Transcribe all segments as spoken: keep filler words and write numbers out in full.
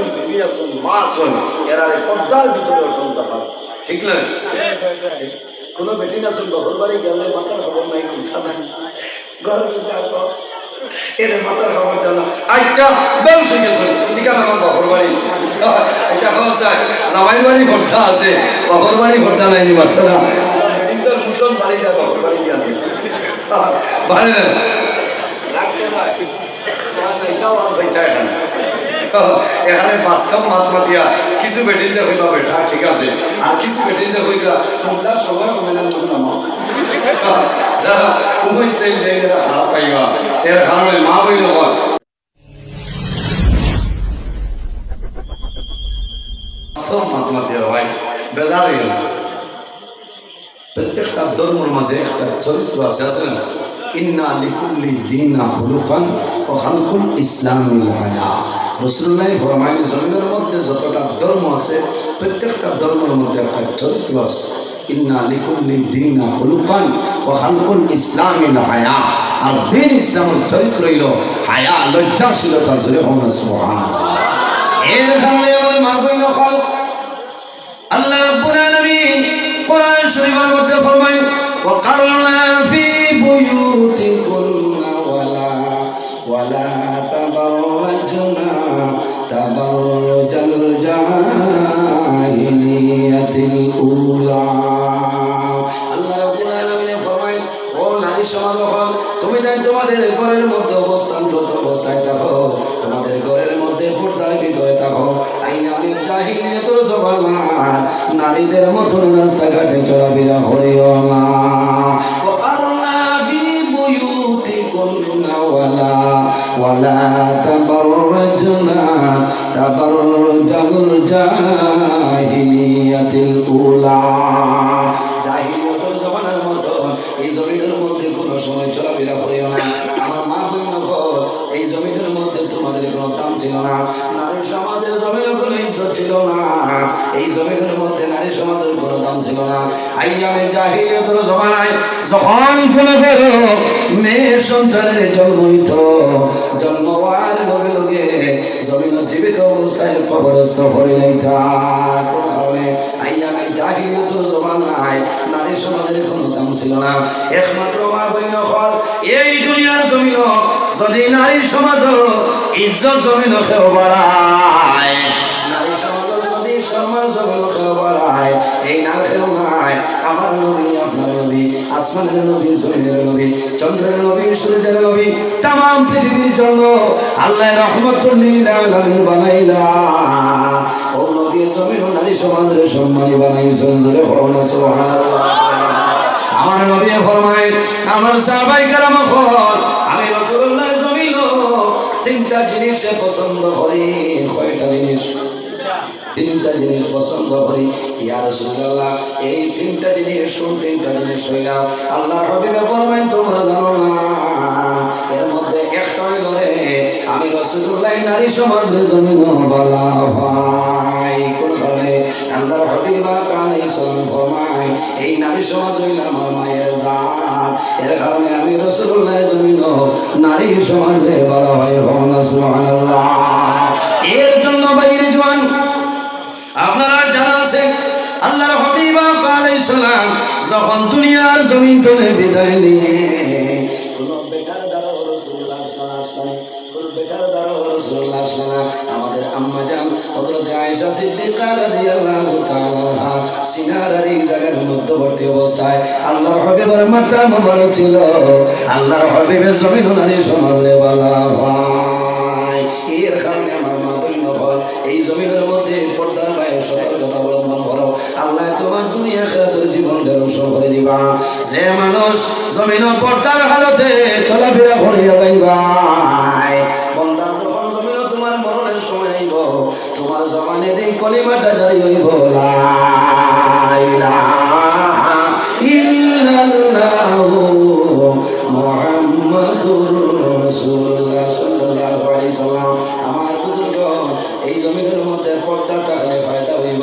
বিবি আছইন, মা আছইন, এরারে পর্দার ভিতরে অটল থাকইন। ঠিক না? কোনো বেটিন আছইন, বাপর বাড়ি গেলে মাথার খবর নাই, কুন্তা নাই। ঘর ভিতরে আর ঘর। এরে মাথার খবর জানো। আচ্ছা, বেশ হয়ে গেছে। এদিকে আমার বাপর বাড়ি। আচ্ছা, এখন স্যার, জামাই বাড়ি পর্দা আছে, বাপর বাড়ি পর্দা নাইনি, বাচ্চারা। বেটিন তো মুসল বাড়ি যায়, বাপর বাড়ি গিয়া। বাড়ে না। রাখতে পারে। এটাও আর বেটা এখানে। এখানে বাস্তব মাত মাতিয়া কিছু বেটিন দেখইবা বেটা, ঠিক আছে, আর কিছু বেটিন দেখইবা মোল্লার সবার কমে না, মনে না মা। যারা কোনো স্টাইল দেয়, এরা খারাপ পাইবা। এর কারণে মা বইন হকল, বাস্তব মাত মাতিয়া ভাই, বেজার হইও না। প্রত্যেকটা ধর্মর মাঝে একটা চরিত্র আছে, আছে না? ইন্না লিকুল্লি দিনা খুলুকান ওয়া খালকুল ইসলামিল হায়া। রাসূলুল্লাহ ফরমাইন, জমিনের মধ্যে যতটা ধর্ম আছে, প্রত্যেকটা ধর্মর মধ্যে একটা চরিত্র আছে। ইন্না লিকুল্লি দিনা খুলুকান ওয়া খালকুল ইসলামিল হায়া। আর দ্বীন ইসলামর চরিত্র হইল হায়া, লজ্জাশীলতা। জোরে কও না সুবহানাল্লাহ। এর কারণে আমার মা বইন হকল, আল্লাহ রাব্বুল আলামিন কোরআন শরীফের মধ্যে ফরমায়, "ওয়াকারনা ফি বুয়ুতিকুন্না ওয়ালা, ওয়ালা তাবাররাজনা তাবাররুজাল জাহিলিয়াতিল উলা।" আল্লাহ রাব্বুল আলামিন ফরমায়, ও নারী সমাজ, অখন তুমি তাইন তোমাদের ঘরের মধ্যে অবস্থানরত অবস্থায় থাকো, তোমাদের ঘরের মধ্যে পর্দার ভিতরে থাকো। আইয়ামে জাহিলিয়তর জমানার নারীদের মতন রাস্তাঘাটে চলাফেরা করিও না। ওয়াকারনা ফি বুয়ুতিকুন্না ওয়ালা, ওয়ালা তাবাররাজনা তাবাররুজাল জাহিলিয়াতিল উলা। জাহিলিয়তর জমানার মতন এই জমিনের মধ্যে কোনো সময় চলাফেরা করিও না। আমার মা বইন হকল, এই জমিনের মধ্যে তোমাদের কোনো দাম ছিল না, নারী সমাজের জমিনও কোনো ইজ্জত ছিল না, এই জমিনের মধ্যে নারী সমাজের কোনো দাম ছিল না। আইয়ামে জাহিলিয়তর জমানায় যখন কোনো ঘরো মেয়ে সন্তানের জন্ম হইত, জন্ম হওয়ার লগে লগে জমিনো জীবিত অবস্থায় কবরস্থ করি লাইতা। কোন কারণে? আইয়ামে জাহিলিয়তর জমানায় নারী সমাজের কোনো দাম ছিল না। একমাত্র মা বইন হকল, এই দুনিয়ার জমিনো যদি নারী সমাজর ইজ্জত জমিনো কেউ বাড়ায়, নারী সমাজর যদি সম্মান জমিনো কেউ বাড়ায়, এই নার কেউ নাই। আমার নবী, আপনার নবী, আসমানের নবী, জমিনের নবী, চন্দ্রের নবী, সূর্যের নবী, তামাম পৃথিবীর জন্য আল্লাহ রহমতুল লিল আলামিন বানাইলা। ও নবী জমিন ও নারী সমাজরে সম্মানী বানাইছইন, জোরে কও না সুবহানাল্লাহ। আমার নবী ফরমায়, আমার সাহাবায়ে কেরাম অকল, আমি রাসূলুল্লাহ জমিন তিনটা জিনিসে পছন্দ করি। কয়টা জিনিস? তিনটা জিনিস পছন্দ করি। ইয়া রাসূলুল্লাহ, এই তিনটা জিনিস কোন তিনটা জিনিস কইলা? আল্লাহর হাবিবে ফরমাইন, তোমরা জানো না? এর মধ্যে একটা হইল রে, আমি রাসূলুল্লাহ নারী সমাজরে জমিনো বালা পাই। কোন কারণে? আল্লাহর হাবিব আলাইহিস সালাম ফরমাইন, এই নারী সমাজ হইল আমার মায়ের জাত। এর কারণে আমি রাসূলুল্লাহ জমিনো নারী সমাজরে বালা পাই। কও না সুবহানাল্লাহ। এর জন্য বাইরে জোয়ান, আপনারা জানা আছে, আল্লাহর হাবিব আলাইহিস সালাম যখন দুনিয়ার জমিন তনে বিদায় নিয়ে, কোন বেটার দ্বারা রাসূলুল্লাহ সাল্লাল্লাহু আলাইহি ওয়াসাল্লাম, কোন বেটার দ্বারা রাসূলুল্লাহ সাল্লাল্লাহু আলাইহি ওয়াসাল্লাম, আমাদের আম্মা জান হযরত আয়েশা সিদ্দিকা রাদিয়াল্লাহু তাআলা আনহা সিনার আর এই জায়গার মধ্যবর্তী অবস্থায় আল্লাহর হাবিবের মাথা মোবারক ছিল। আল্লাহর হাবিবে জমিন নারী সমাজরে বালা পাই। এর কারণে আমার মা বইন অকল, এই জমিনের মধ্যে পর্দার বাইরে সতর্কতা অবলম্বন করো। আল্লাহ তোমার দুনিয়া আখিরাতের জীবন ধ্বংস করে দিবা। যে মানুষ জমিন পর্দার হালতে চলাফেরা করিয়া যাইবায়, বন্দা যখন জমিন তোমার মরণের সময় আইব, তোমার জবানে দি কলিমাটা জারি হইব, লা ইলাহা ইল্লাল্লাহু মুহাম্মাদুর রাসূলুল্লাহ সাল্লাল্লাহু আলাইহি ওয়াসাল্লাম। আমার বুজুর্গ, এই জমিনের মধ্যে পর্দা থাকলে ফায়দা হইব।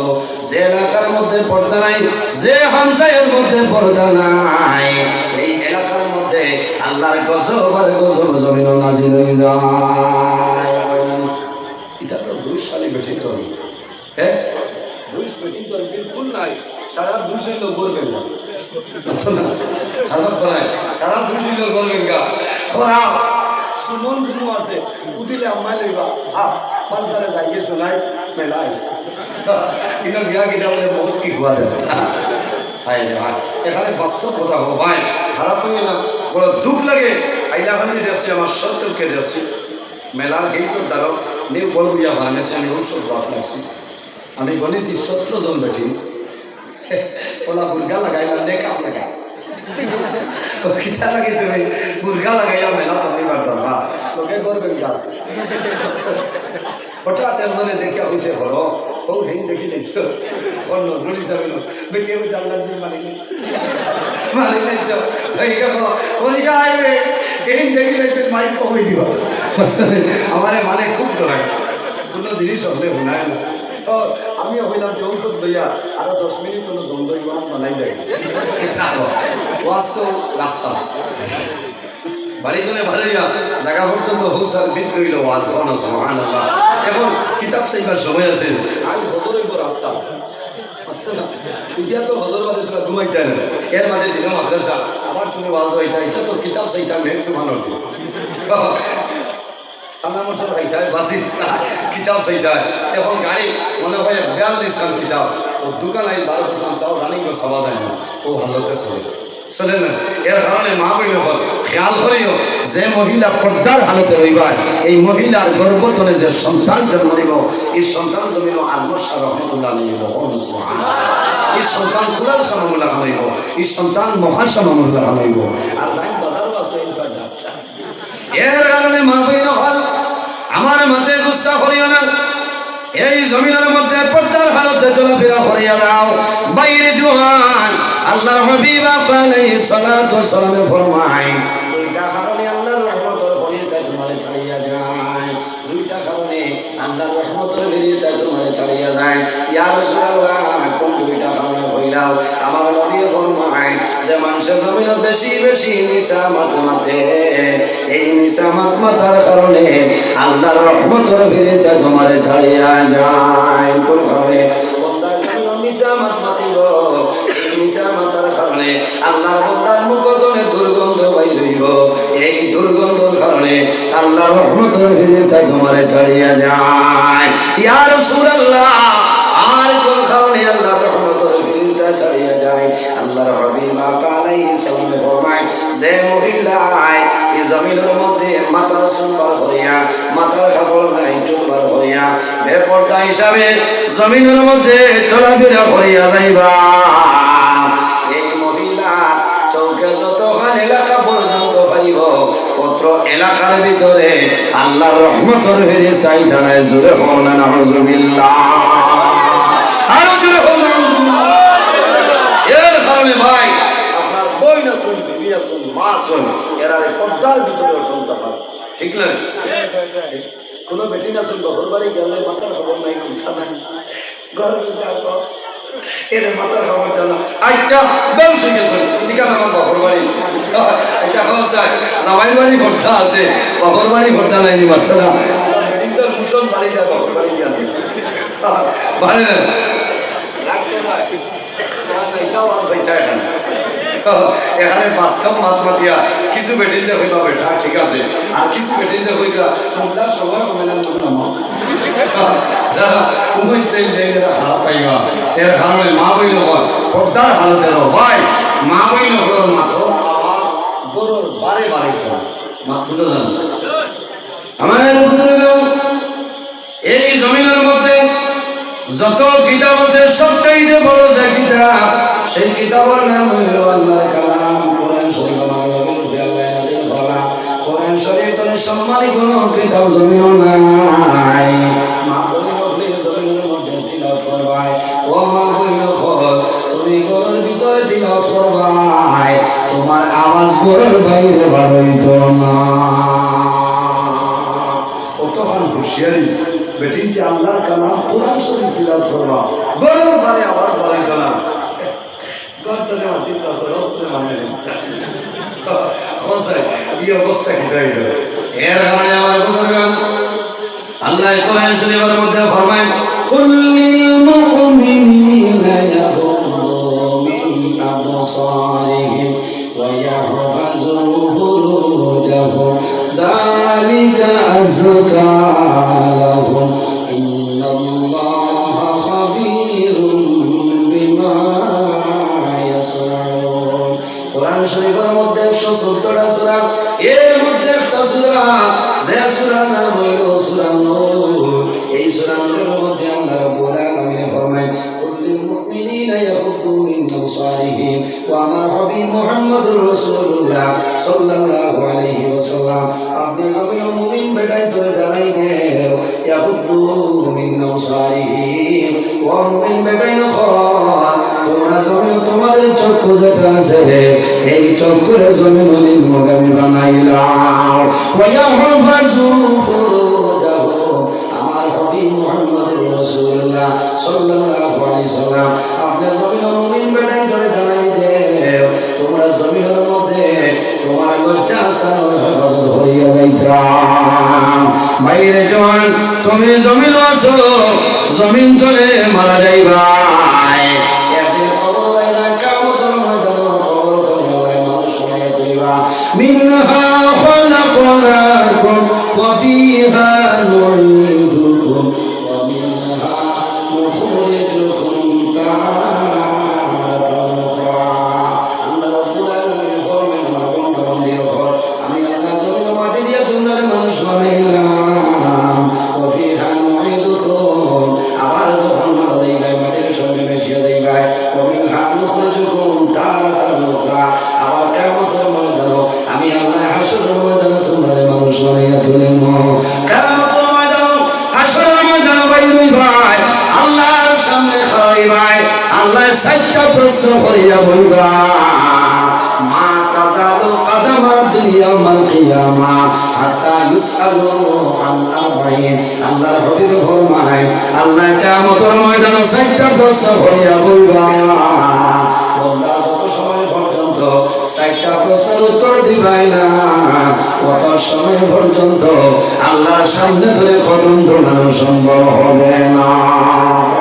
যে এলাকার মধ্যে পর্দা নাই, যে হামসায়ের মধ্যে পর্দা নাই, এই এলাকার মধ্যে আল্লাহর গজব আর গজব জমিন নাজিল হয়ে যায়। এটা তো দুই দুষ্টামি বেটিন্তর। হ্যাঁ? দুষ বেটিন্তর বিলকুল নাই। সারা দুষ অইলো গরুর বেঙ্গা। বুঝছো না? খারাপ করায়। সারা দুষ অইলো গরুর বেঙ্গা। খারাপ। সুমন ঘুমো আছে। উঠিলে আম্মায় লইবা। আহ, পালসারে যাইয়ে শোনাই, মেলা আইছে। কিন্তু বিয়া কিতা বলে বহুত কি গুয়া দেয়। হায় রে হায়। এখানে বাস্তব কথা হো ভাই। খারাপ অইও না। বড় দুখ লাগে। হাইলাকান্দি দেখছি, আমার সত্তরকে দেখছি। মেলার গেইটর দ্বারো নিউ বড় বুইয়া ফার্মেসি আমি ঔষধ বাদ লাগছি। আমি গনিছি সতেরো জন বেটি। ওলা বুরকা লাগাইলা, নেকাব লাগা। ও কিতা লাগে তুমি? বুরকা লাগাইয়া মেলা তুমি বাদ দাও, হ্যাঁ। লোকে করবেন কাজ। হঠাৎ একজনে দেখিয়া কইছে, "হলো, ও হেইন দেখি লাইছো।" ওর নজরুল হিসাবে লো, বেটি আমি জানলাম যে মারি লাইছো। মারি লাইছো। ওই দেখো, ওই গাইবে, হেইন দেখি লাইছো, মাইক কমে দিবা। আচ্ছা, আমারে মানে খুব ডরায়। কোনো জিনিস হলে হুনায় না। তো আমিও কইলাম যে ঔষধ লইয়া আরো দশ মিনিট হলো দ্বন্দ্ব ওয়াজ বানাই যায়। ওয়াজ তো রাস্তা। বাড়ি তুলে বাড়িয়া জায়গা পর্যন্ত হৌসার ভিতরে হইল ওয়াজ, কও না সুবহানাল্লাহ। এখন কিতাব চাইবার সময় আছে, আর হজর হইব রাস্তা। আচ্ছা না, ইয়া তো হজর বাদে তোরা ঘুমাইতে না, এর মাঝে দিনে মাদ্রাসা, আবার তুমি ওয়াজ হইতা, ইচ্ছা তো কিতাব চাইতাম, মেঘ তুফান হইতে। সানা মোটর খাইতায়, বাসি চা, কিতাব চাইতায়। এখন গাড়ি মনে হয় বিয়াল্লিশ খান কিতাব। ও দোকান আই বারো করলাম, তাও রানিং করে সাবা যায় না। ও হালতে চলে। চলে না। এর কারণে মা বইন অকল খেয়াল করিও, যে মহিলা পর্দার হালতে রইবায়, এই মহিলার গর্ভ তনে যে সন্তান জন্ম নিব, এই সন্তান জমিল আজমত শাহ রহমতুল্লাহ আলাইহি বহন সুবহান। এই সন্তান কুলার সামামুল্লাহ খান হইব, এই সন্তান মহাসামামুল্লাহ খান হইব। আর লাইন বাজারও আছে, এই তো আর ডাক্তার। এর কারণে মা বইন অকল, আমার মাঝে গুসা করিও না। এই জমিনর মধ্যে পর্দার হালতে চলাফেরা করিয়া যাও। বাইরে জোয়ান, আল্লাহর হাবিব আকা আলাইহিস সালাতু ওয়াস সালামে ফরমায়, দুইটা কারণে আল্লাহর রহমতর ফেরেশতা তোমারে ছাড়িয়া যায়। দুইটা কারণে আল্লাহর রহমতর ফেরেশতা তোমারে ছাড়িয়া যায়। ইয়া রাসূলুল্লাহ, কোন দুইটা কারণে কইলাও? আমার নবী ফরমায়, যে মানুষের জমিনে বেশি বেশি মিছা মাত মাতে, এই মিছা মাত মাতার কারণে আল্লাহর রহমতর ফেরেশতা তোমারে ছাড়িয়া যায়। কোন কারণে? বন্দায় যখন মিছা মাত মাতিব, এই মিছা মাতার কারণে আল্লাহর বন্দার মুখ তনে দুর্গন্ধ বাইর হইব। এই দুর্গন্ধর কারণে আল্লাহর রহমতর ফেরেশতা তোমারে ছাড়িয়া যায়। ইয়া রাসূলুল্লাহ, আর কোন কারণে আল্লাহর রহমতর ফেরেশতা ছাড়িয়া যায়? আল্লাহর হাবিব আকা আলাইহিস সালামে ফরমায়, যে মহিলায় এই জমিনর মধ্যে মাথার চুল বার করিয়া, মাথার কাপড় নাই চুল বার করিয়া, বেপর্দা হিসাবে জমিনর মধ্যে চলাফেরা করিয়া যাইবা, এই মহিলা চউখে যতখান এলাকা পর্যন্ত পাইব, অত্র এলাকার ভিতরে আল্লাহর রহমতর ফেরেশতা আইতা নায়। জোরে কও না, নাউজুবিল্লাহ। আরো জোরে কও না, নাউজুবিল্লাহ। এর কারণে ভাই, আপনার বইন আছইন, বিবি আছইন, মা আছইন, এরারে পর্দার ভিতরে অটল থাকা, ঠিক না? কোনো বেটি না শুনবো, ঘর বাড়ি গেলে মাথার খবর নাই, কুন্তা নাই। ঘর ভিতরে আর তো এরে মাথার খবর জানো। আচ্ছা, বেউস হয়ে গেছে। ঠিক আছে, আমার বাপর বাড়ি। আচ্ছা, এখন স্যার, জামাইর বাড়ি ভর্তা আছে, বাপর বাড়ি ভর্তা নাইনি, বাচ্চারা। বেটিন্তর মুসল বাড়ি যায়, বাপর বাড়ি গিয়া। বাড়ি না। রাখতে নয়। এখানে বাস্তব মাত মাতিয়া কিছু বেটিন্তে কইবা বেটা, ঠিক আছে, আর কিছু বেটিন্তে কইবা, "মোল্লার সময় কমে না, মোল্লা মা।" যারা উভয় সেল দেয়, এরা খারাপ পাইবা। এর কারণে মা বইন অকল পর্দার হালতে রও। ভাই, মা বইন অকলর মাতর আওয়াজ ঘরর বারে বারে চলে। মাত বুঝা যায় না? আমার বুজুর্গ, এই জমিনর মধ্যে যত কিতাব আছে, সবচাইতে বড় যে কিতাব, সেই কিতাবর নাম হইল আল্লাহর কালাম, কোরআন শরীফ। আমার নবীর উপরে আল্লাহ নাজিল করা কোরআন শরীফ, তাহলে সম্মানী কোনো কিতাব জমিনও নাই। মা বইন অকলে জমিনর মধ্যে তিলাওয়াত করবায়। ও মা বইন অকল, তুমি ঘরর ভিতরে তিলাওয়াত করবায়, তোমার আওয়াজ ঘরর বাইরে বার হইতো না। কতখান হুঁশিয়ারি, বেটিন্তে আল্লাহর কালাম কোরআন শরীফ তিলাওয়াত করবা, ঘরর বারে আওয়াজ বাড়াইতো না। ঘর তনে মাটির পাথর, উপরে মানে। কোন সাহেব, এই অবস্থা কি হইল? এর কারণে আমার বুজুর্গান, আল্লাহ কোরআন শরীফের মধ্যে ফরমায়, "কুল লিল মুমিনিনা ইয়াগুদ্দু মিন আবসারিহিম ওয়া ইয়াহফাযু ফুরুজাহুম, যালিকা আযকা লাহুম, ইন্নাল্লাহা খাবীরুম বিমা ইয়াসনাউন।" কোরআন শরীফের মধ্যে একশো চোদ্দটা সূরা, এর মধ্যে একটা সূরা, যে সূরার নাম হইল সূরা নূর। এই সূরা নূরের মধ্যে আল্লাহ রাব্বুল আলামিন ফরমায়, "কুল লিল মুমিনিনা ইয়াগুদ্দু মিন আবসারিহিম।" ও আমার হাবিব মুহাম্মদুর রাসূলুল্লাহ সাল্লাল্লাহু আলাইহি ওয়াসাল্লাম, আপনি জমিন মুমিন বেটাইন্তরে জানাই দেও, ইয়াগুদ্দু মিন আবসারিহিম। ও মুমিন বেটাইন অকল, তোমরা জমিন তোমাদের চক্ষু যেটা আছে, এই চক্ষুরে জমিন নিম্নগামী বানাইলাও। ওয়া ইয়াহফাযু ফুরুজাহুম। আমার হাবিব মুহাম্মদুর রাসূলুল্লাহ সাল্লাল্লাহু আলাইহি সাল্লাম, আপনি জমিন মুমিন বেটাইন্তরে জানাই দেও, তোমরা জমিনের মধ্যে তোমার লজ্জাস্থানর হেফাজত করিয়া যাইতাম। ভাইরে জওয়ান, তুমি জমিন আছো, জমিন তলে মারা যাইবায়। একদিন কবর যাইবা, কিয়ামতের ময়দানে কবর তলে আল্লাহ মানুষ বানাইয়া তুলিবা। মিনহা খালাকনাকুম ওয়া ফিহা নুঈদুকুম ওয়া মিনহা নুখরিজুকুম তারাতান উখরা। আল্লাহ রাব্বুল আলামিন ফরমাইন, আমার বান্দা বান্দি অকল, আমি আল্লাহ জমিন মাটি দিয়া তোমরারে মানুষ বানাইলাম। ওয়া ফিহা নুঈদুকুম, আবার যখন মারা যাইবায়, মাটির সঙ্গে মিশিয়া যাইবায়। ওয়া মিনহা নুখরিজুকুম তারাতান উখরা, আবার কিয়ামতের ময়দানে আমি আল্লাহ হাশরের ময়দানে তোমরারে মানুষ বানাইয়া তুলিমু। কিয়ামতের ময়দানে, হাশরের ময়দানে বাইর অইবায়, আল্লাহর সামনে খাড়া অইবায়, আল্লাহ চাইরটা প্রশ্ন করিয়া বলবা, মা তাযালু কাদামা আবদিন ইয়াউমাল কিয়ামা হাত্তা ইউসআলু আন আরবাইন। আল্লাহর হাবিব ফরমায়, আল্লাহ কিয়ামতের ময়দানে চাইরটা প্রশ্ন করিয়া বলবা, বন্দা যত সময় পর্যন্ত চাইরটা প্রশ্নের উত্তর দিবায় না, অত সময় পর্যন্ত আল্লাহর সামনে তোরে কদম ডোলানো সম্ভব হবে না।